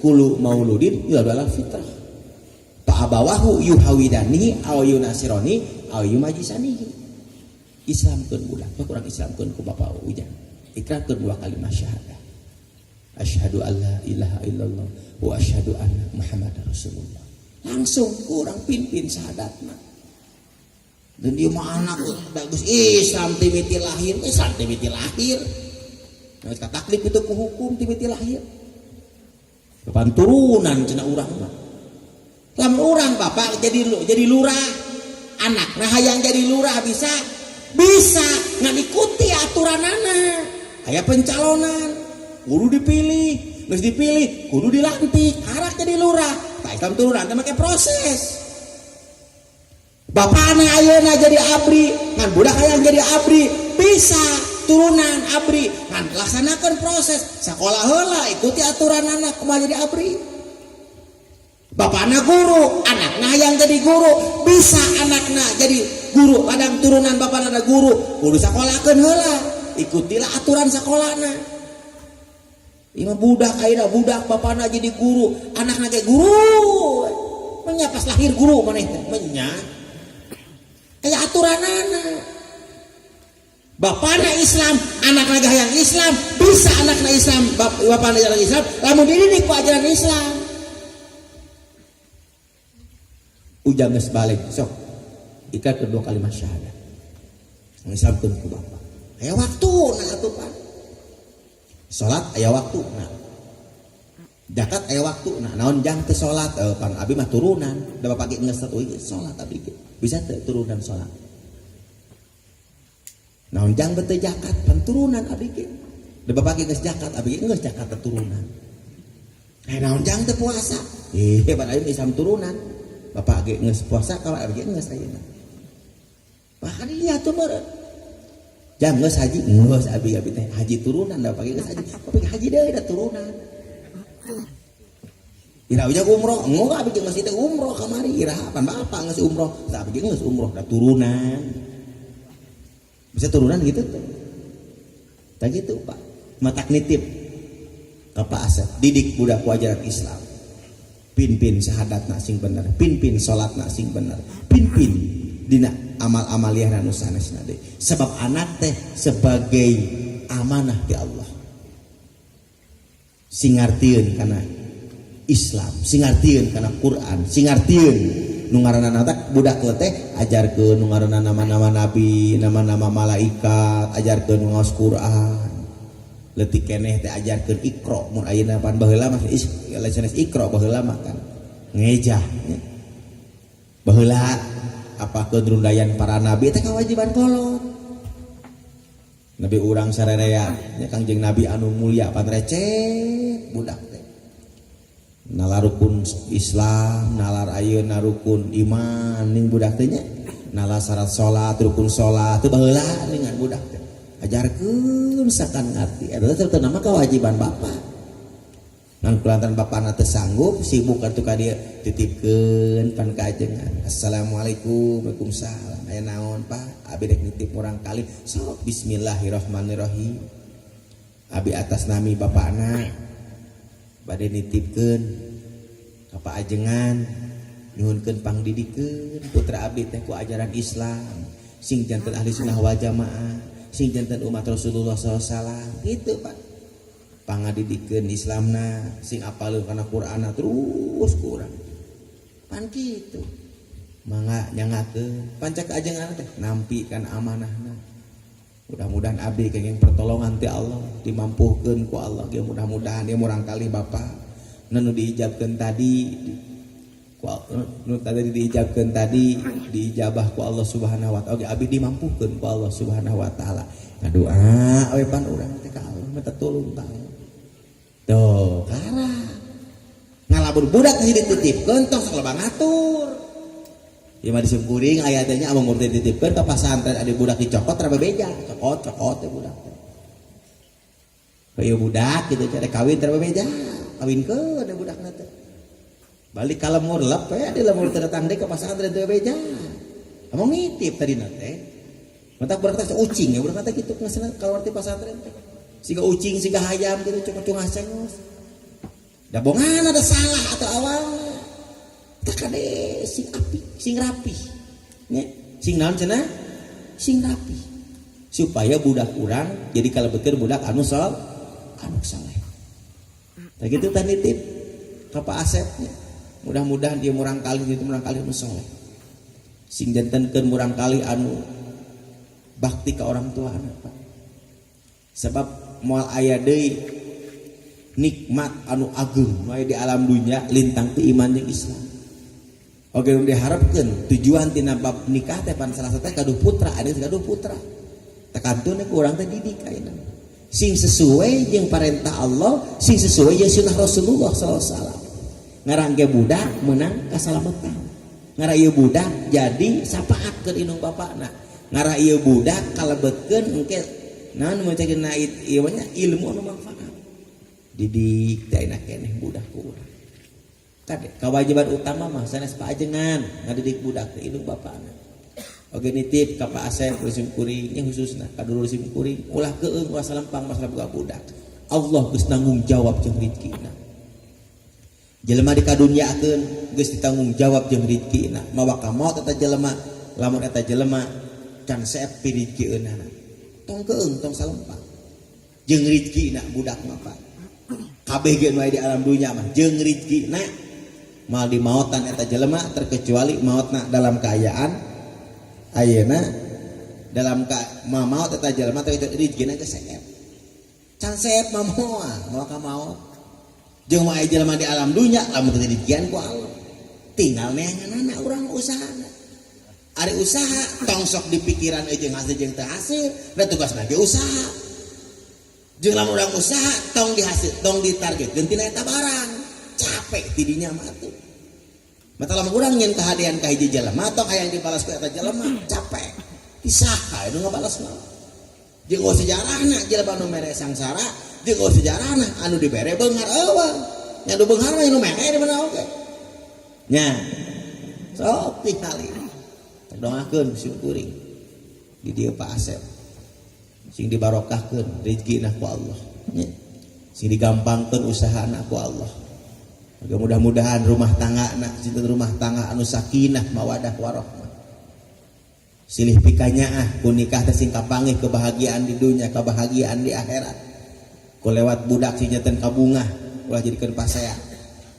Kullu mauludin yuladu alal fitrah. Fa abawahu yuhawidanihi aw yunasironi aw yumajisanihi. Islamkeun budak, kurang Islamkeun ku bapak Ujang. Ikrarkeun dua kalimat syahadah. Asyhadu alla ilaha illallah wa asyhadu anna Muhammadar Rasulullah. Langsung kurang pimpin syahadatna. Dan dia mah anak bagus Islam timiti lahir, Islam timiti lahir. Nah, taklif itu ku hukum timiti lahir. Kapan turunan cenah urang mah. Lamun urang bapak jadi lurah, anak nah hayang jadi lurah bisa bisa ngan ikuti aturanana. Aya pencalonan, kudu dipilih, geus dipilih, kudu dilantik, karak jadi lurah. Tah Islam turunan teh make proses. Bapakna ayeuna jadi abri, ngan budak hayang jadi abri, bisa turunan abri, ngan laksanakan proses sekolah heula, ikuti aturan anak kumaha jadi abri. Bapakna guru, anakna hayang jadi guru, bisa anakna jadi guru, kadang turunan bapakna ada guru, kudu sakolahkeun heula, ikutilah aturan sekolahna. Ieu mah budak ayeuna budak bapakna jadi guru, anakna ge guru. Menya pas lahir guru maneh teh, menya. Kayak aturanana. Bapakna Islam, anakna ge hayang Islam, bisa anakna Islam, bapakna jalan Islam, lamun dididik ku ajaran Islam. Ujang geus balik, sok ikat kedua kalimat syahadat. Ngislamkeun ku bapak. Aya waktu nah atuh Pak. Salat aya waktu nah. Zakat aya waktu nah, naon jang teu salat pan abi mah turunan, da bapak ge geus satu ieu salat abi ge. Bisa teu turunan salat. Naon jang teu zakat pan turunan abi ge. Da bapak ge geus zakat, abi ge geus zakat turunan. Naon jang teu puasa? Pan abi Islam turunan. Bapak ge geus puasa kalau abi ge geus ayeuna. Bahkan iya tuh meureun. Jang geus haji, geus abi abi teh haji turunan da bapak ge geus haji. Bapak ge haji deui da turunan. Ira ujang umroh, enggak abi ge geus teh umroh kamari, ira pan bapak geus umroh, da abi ge geus umroh da turunan. Bisa turunan gitu tuh. Tak gitu Pak. Matak nitip ka Pak Asep, didik budak ku ajaran Islam. Pin-pin syahadat na sing bener, pin-pin salat na sing bener, pin-pin dina amal-amaliyah nu sanesna deui. Sebab anak teh sebagai amanah ti Allah. Sing ngartieun kana Islam, sing ngartieun kana Quran, sing ngartieun nu ngaranna teh budak teh ajarkeun nu ngaranna nama-nama nabi, nama-nama malaikat, ajarkeun nu ngaos Quran. Leutik keneh teh ajarkeun Iqra, mun ayeuna pan baheula mah sanes Iqra baheula mah kan ngejah nya. Baheula apakeun rundayan para nabi teh kewajiban kolot. Nabi urang sarerea nya Kangjeng Nabi anu mulia pan receh budak teh. Nalar rukun Islam, nalar ayeuna rukun iman ning budak teh nya. Nalar syarat salat, rukun salat teh baheula ningan budak teh. Ajarkeun sakan ngarti. Eta teh nama kewajiban bapak. Ngan kulantaran bapana teu sanggup sibuk atuh ka dieu titipkeun pan ka ajengan. Assalamualaikum, waalaikumsalam. Aya naon Pak? Abi rek nitip murang kali. Sok bismillahirrahmanirrahim. Abi atas nami bapana bade nitipkeun ka Pak Ajengan nyuhunkeun pangdidikeun putra abdi teh ku ajaran Islam sing janten ahli sunnah wal jamaah sing janten umat Rasulullah sallallahu alaihi wasallam gitu Pak. Pangadidikeun Islamna sing apaleun kana Qur'anna terus kurang pan kitu mangga nyangakeun pancak ajengan teh nampi kan amanahna. Mudah-mudahan abdi kenging pertolongan ti Allah dimampuhkeun ku Allah ge mudah-mudahan ieu murang kali bapak nu diijabkeun tadi ku nu tadi diijabkeun tadi diijabah ku Allah Subhanahu wa taala oge abdi dimampuhkeun ku Allah Subhanahu wa taala. Ngadoa we pan urang teh ka Allah minta tulung ka Allah. Tuh kara ngalabur budak geus dititipkeun tong sok loba ngatur. Ieu mah disimkuring aya teh nya abang murti dititipkeun ka pasantren adi budak dicokot rada bebeja, cokot cokot teh budak teh. Ieu budak kitu teh kawin teh bebeja, kawinkeun teh budakna teh. Balik ka lemur lep we di lemur teh datang deui ka pasantren teh bebeja. Among nitip tadina teh. Matak budak teh ucing ya budak teh kitu ngasana kaluar ti pasantren teh. Siga ucing siga hayam gitu cuma cungah cengos. Da bongan ada salah atau awal. Tak kade sing api, sing rapi. Nya, sing naon cenah? Sing rapi. Supaya budak urang jadi kalau betul budak anu sol, anu saleh. Tah gitu tah nitip ka Pak Asepnya. Mudah-mudahan dia murangkalih itu murangkalih anu soleh. Sing jantenkeun murangkalih anu bakti ke orang tua anak, Pak. Sebab moal aya deui nikmat anu agung nu aya di alam dunia lintang ti iman jeung Islam. Oke, nu diharapkeun tujuan tina bab nikah teh pan salah satu gaduh putra, ada gaduh putra. Tekantun ku urang teh didik ayeuna. Sing sesuai jeung parentah Allah, sing sesuai jeung sunnah Rasulullah sallallahu alaihi wasallam. Ngarang ge budak menang kasalamatan. Ngarah ieu budak jadi sapaat keur indung bapakna. Ngarah ieu budak kalebetkeun engke naon mun cek na ieu nya ilmu anu manfaat. Didik teh ayeuna keneh budak ku urang. Kade kewajiban utama mah sanes paajengan ngadidik budak teh indung bapakna. Oge nitip ka Pak Asep sim kuring nya khususna ka dulur sim kuring ulah keung ulah salempang masalah boga budak. Allah geus tanggung jawab jeung rezekina. Jelema dikadunyakeun geus ditanggung jawab jeung rezekina. Mawa ka maot eta jelema lamun eta jelema can seep pirejekieunana. Tong keung tong salempang. Jeung rezekina budak mah, Pak. Kabeh ge nu aya di alam dunya mah jeung rezekina mal di maotan eta jelema terkecuali maotna dalam keayaan ayeuna dalam ka maot eta jelema terkecuali rezekina geus seep. Can seep mah moal, moal ka maot. Jeung mah aya jelema di alam dunya lamun teu didikian ku Allah. Tinggal neanganana urang usahana. Ari usaha tong sok dipikiran jeung hasil jeung teu hasil, da tugasna ge usaha. Jeung lamun urang usaha tong dihasil, tong ditargetkeun tina eta barang. Capek tidinya mah atuh. Mata lamun urang nyen kahadean ka hiji jelema tong hayang dibalas ku eta jelema, capek. Ti saha nu ngabalas mah. Jeung eueuh sejarahna jelema nu mere sangsara, jeung eueuh sejarahna anu dibere beunghar eueuh. Nya nu beunghar mah nu mere di mana oge. Nya. Sok tingali. Doakeun sim kuring. Di dieu Pak Asep. Sing dibarokahkeun rezekina ku Allah. Nya. Sing digampangkeun usahana ku Allah. Agar mudah-mudahan rumah tangga nak cinta rumah tangga anu sakinah mawadah warohmah. Silih pikanyaah ku nikah teh sing kapanggih kebahagiaan di dunia, kebahagiaan di akhirat. Ku lewat budak sing janten kabungah ulah jadikeun pasea.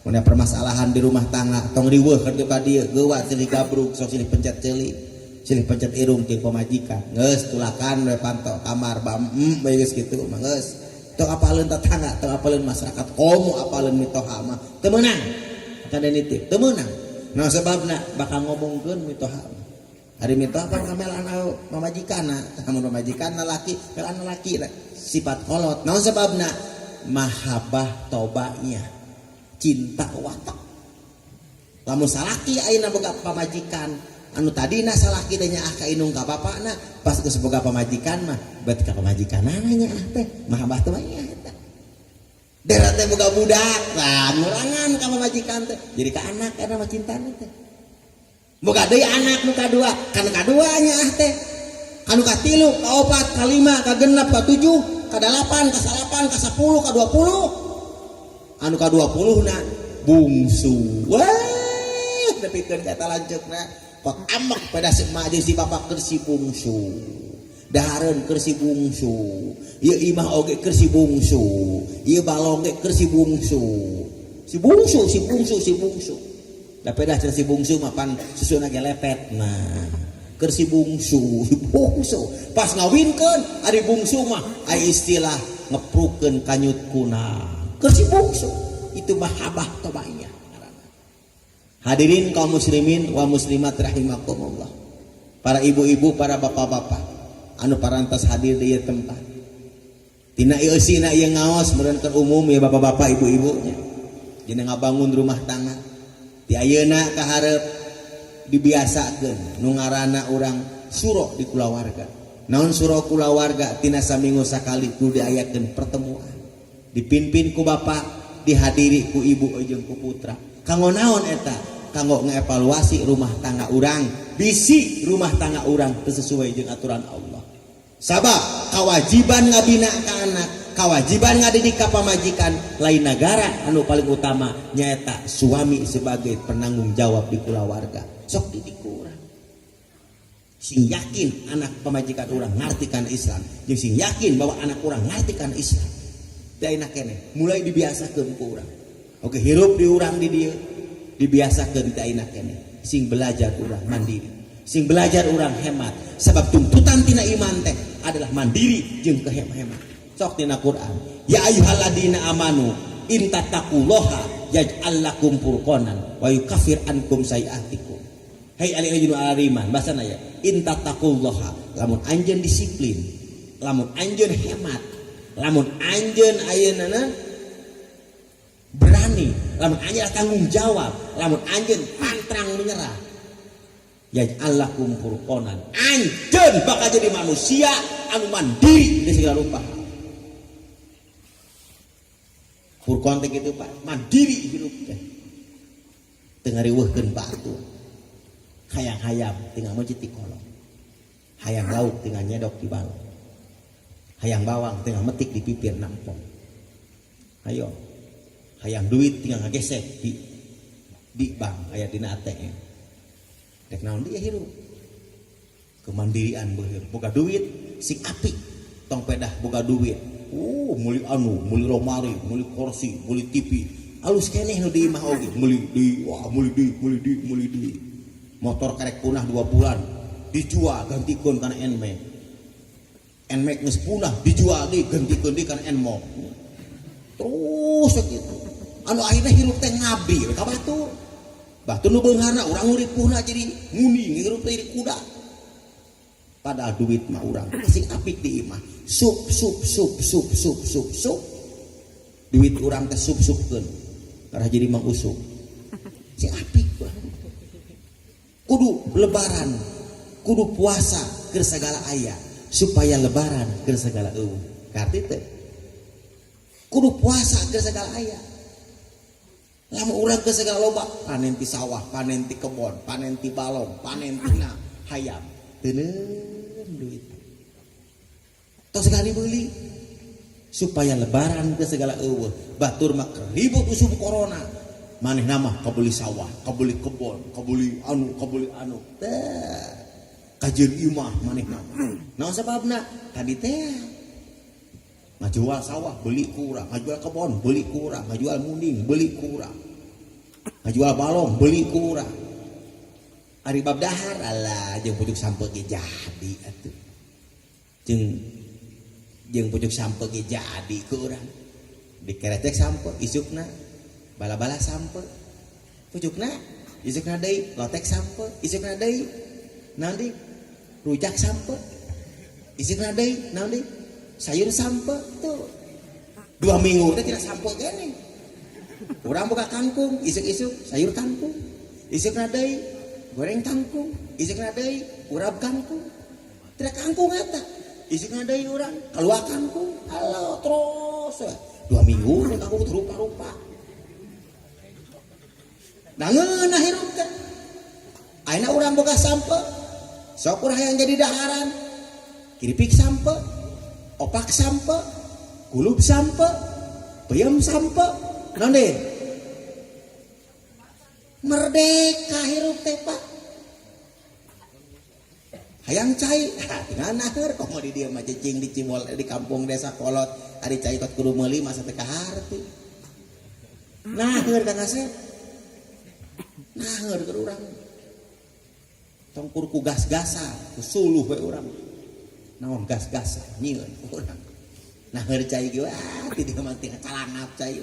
Mun permasalahan di rumah tangga tong riweuh ka dieu ka dieu geuwat silih gabrug sok silih pencet ceuli. Silih pencet irung jeung pamajikan. Geus tulakan we panto kamar bam bae geus kitu mah geus. Tong apaleun tetangga, tong apaleun masyarakat, komo apaleun mitoha mah teu meunang. Kade nitip, teu meunang. Nah sebabna bakal ngomongkeun mitoha mah. Ari mitoha pan kamelaan pamajikanna, lamun pamajikanna laki, melaan laki sifat kolot. Naon sebabna? Mahabbah tobanya, cinta watak. Lamun salaki ayeuna boga pamajikan, anu tadina salaki teh nyaah ka indung ka bapakna, pas geus boga pamajikan mah bet ka pamajikanana nyaah teh, mahabbah teh mah nya eta. Dera teh boga budak, lah ngurangan ka pamajikan teh, jadi ka anak eta mah cintana teh. Boga deui anak nu kadua, kan kadua nyaah teh. Anu katilu, kaopat, kalima, kagenep, katujuh, kadalapan, kasalapan, kasapuluh, kadua puluh. Anu kadua puluh na bungsu. Wah, nepikeun ka eta lanceukna. Kok amek pada si emak jeung si bapak keur si bungsu. Dahareun keur si bungsu. Ieu imah oge keur si bungsu. Ieu balong ge keur si bungsu. Si bungsu, si bungsu, si bungsu. Da pedah cenah si bungsu mah pan susuna ge lepet. Nah, keur si bungsu, si bungsu. Pas ngawinkeun ari bungsu mah aya istilah ngeprukeun kanyut kuna. Keur si bungsu itu mahabbah tobaiyah. Hadirin kaum muslimin wa muslimat rahimakumullah. Para ibu-ibu, para bapak-bapak anu parantos hadir di ieu tempat. Tina ieu eusina ieu ngaos meureun keur umum ya bapak-bapak ibu-ibunya. Dina ngabangun rumah tangga. Di ayeuna ka hareup dibiasakeun nu ngaranna urang suro di kulawarga. Naon suro kulawarga tina saminggu sakali kudu diayakeun pertemuan. Dipimpin ku bapak, dihadiri ku ibu jeung ku putra. Kanggo naon eta? Kanggo ngevaluasi rumah tangga urang, bisi rumah tangga urang teu sesuai jeung aturan Allah. Sabab kewajiban ngabina ka anak, kewajiban ngadidik ka pamajikan lain negara, anu paling utama nyaeta suami sebagai penanggung jawab di kulawarga. Sok didik ku urang, sing yakin anak pamajikan urang ngarti kana Islam, jeung sing yakin bahwa anak urang ngarti kana Islam. Da enak keneh mulai dibiasakeun ku urang. Oke, hirup di urang di dieu dibiasakeun ti ayeuna keneh, sing belajar urang mandiri, sing belajar urang hemat, sebab tuntutan tina iman teh adalah mandiri jeung kehemat-hemat. Sok tina Quran, ya ayyuhalladzina amanu in tattaqullaha yaj'al lakum furqanan wa yukaffir ankum sayiatikum. Hei ali aliman, bahasana ya, in tattaqullaha, lamun anjeun disiplin, lamun anjeun hemat, lamun anjeun ayeuna berani, lamun anjeun tanggung jawab, lamun anjeun pantang menyerah, yaj'al lakum furqanan, anjeun bakal jadi manusia anu mandiri di segala rupa. Furqan teh kitu, Pak, mandiri hirup teh, teu ngariweuhkeun batur. Hayang hayam tinggal meuncit di kolong, hayang lauk tinggal nyedok di balong, hayang bawang tinggal metik di pipir nampong, ayo hayang duit tinggal ngagesek di bank aya dina ATM. Rek naon dia hirup? Kemandirian beuheur. Boga duit sing apik, tong pedah boga duit meuli anu, meuli lomari, meuli kursi, meuli TV alus keneh nu di imah oge meuli di, wah, meuli di, meuli di, meuli di. Motor karek punah 2 bulan dijual, gantikeun kana Nmax. Nmax geus punah, dijual deui, gantikeun deui kana Nmox, terus gitu. Anu akhirnya hirup teh ngabdi we ka batur. Batur nu beungharna, urang nu ripuhna jadi nguning, hirup teh jadi kuda. Padahal duit mah urang sing apik di imah, sup sup sup sup sup sup sup, duit urang teh sup supkeun karena jadi Mang Usuk. Sing apik urang kudu lebaran, kudu puasa keur sagala aya, supaya lebaran keur sagala eueuh. Karti teh kudu puasa keur sagala aya. Lamun urang keur sagala loba, panen ti sawah, panen ti kebon, panen ti balong, panen tina hayam, teuneun duit tos segala dibeli supaya lebaran ke segala eueuh. Batur mah ribut usum corona, maneh nama kabeli sawah, kabeli kebon, kabeli anu, kabeli anu teh, kajeun imah maneh nama. Naon sababna? Tadi teh ngajual sawah beli ku urang, ngajual kebon beli ku urang, ngajual munding beli ku urang, ngajual balong beli ku urang. Ari bab dahar, alah, jeung pucuk sampeu ge jadi atuh, jeung jeung pucuk sampeu ge jadi ku urang. Dikerecek sampeu, isukna bala-bala sampeu, pucukna isukna deui lotek sampeu, isukna deui naon deui, rujak sampeu, isukna deui naon deui, sayur sampeu. Tuh 2 minggu teh tidak sampeu keneh. Urang buka kangkung, isuk-isuk sayur kangkung, isukna deui goreng kangkung, isukna deui urap kangkung, tidak kangkung eta, isukna deui urang keluar kangkung. Halo, terus we. 2 minggu teh kangkung rupa-rupa. Nah, ngeunah hirup teh. Ayeuna urang boga sampeu, sok urang yang jadi daharan keripik sampeu, opak sampeu, kulub sampeu, peyem sampeu, naon deui? Merdeka hirup teh, Pak. Hayang cai, ha, tinggal naheur. Komo di dieu mah cicing di Cimol, di kampung desa kolot, ari cai kot kudu meuli masa teh kaharti. Naheur, Kang Asep. Naheur keur urang. Tong kur ku gas-gasan, ku suluh we urang. Naon gas-gasan nyieun urang. Naheur cai ge, wah, di dieu mah tinggal calangap cai.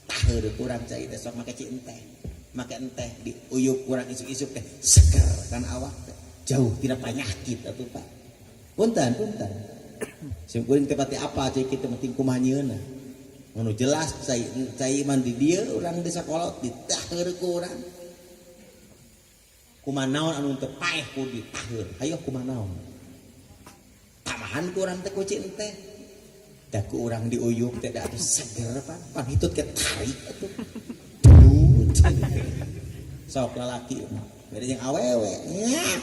Taheur kurang cai teh sok make ci enteh. Make enteh diuyup kurang isuk-isuk teh seger kan awak teh. Jauh tidak penyakit atuh, Pak. Punten, punten. Sim kuring teh pati apa cai kitu, penting kumaha nyieunna. Anu jelas cai cai man di dieu urang desa kolot ditaheur ku urang. Kumaha naon anu teu paeh ku ditaheur. Hayo kumaha naon. Tamahan ku urang teh ku ci enteh. Da ku urang diuyup teh da atuh seger pan. Pan hitut ke tarik atuh. Duh. Sok lalaki mah. Beda jeung awewe. Nyap.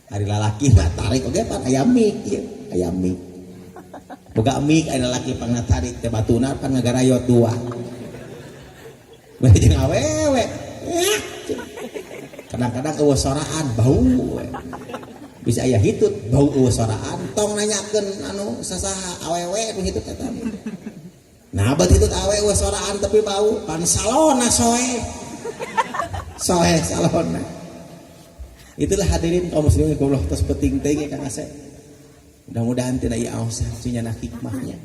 Ari lalaki mah tarik oge pan aya mik ieu, aya mik. Boga mik aya lalaki pangna tarik teh batuna pan ngagarayot dua. Bari jeung awewe. Kadang-kadang eueuh soraan bau we. Bisa aya hitut bau eueuh soraan tong nanyakeun anu sasaha awewe nu hitut eta. Nah, bat hitut awewe eueuh soraan tapi bau pan salona soe. Soe salona. Itulah hadirin kaum muslimin Allah tos penting teh Kang Asep. Mudah-mudahan tina ieu aosan nya hikmahnya.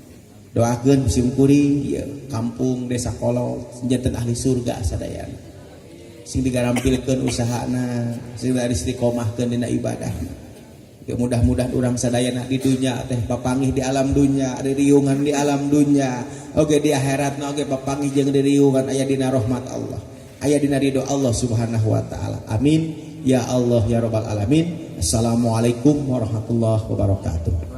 Doakeun sim kuring ieu kampung Desa Kolot janten ahli surga sadayana. Sing digarampilkeun usahana, sing istiqomahkeun dina ibadahna. Ya, mudah-mudahan urang sadayana di dunya teh papanggih di alam dunya, diriungan di alam dunya. Oke di akhiratna oge papanggih jeung diriungan aya dina rahmat Allah. Aya dina ridho Allah Subhanahu wa taala. Amin. Ya Allah ya Rabbal alamin. Assalamualaikum warahmatullahi wabarakatuh.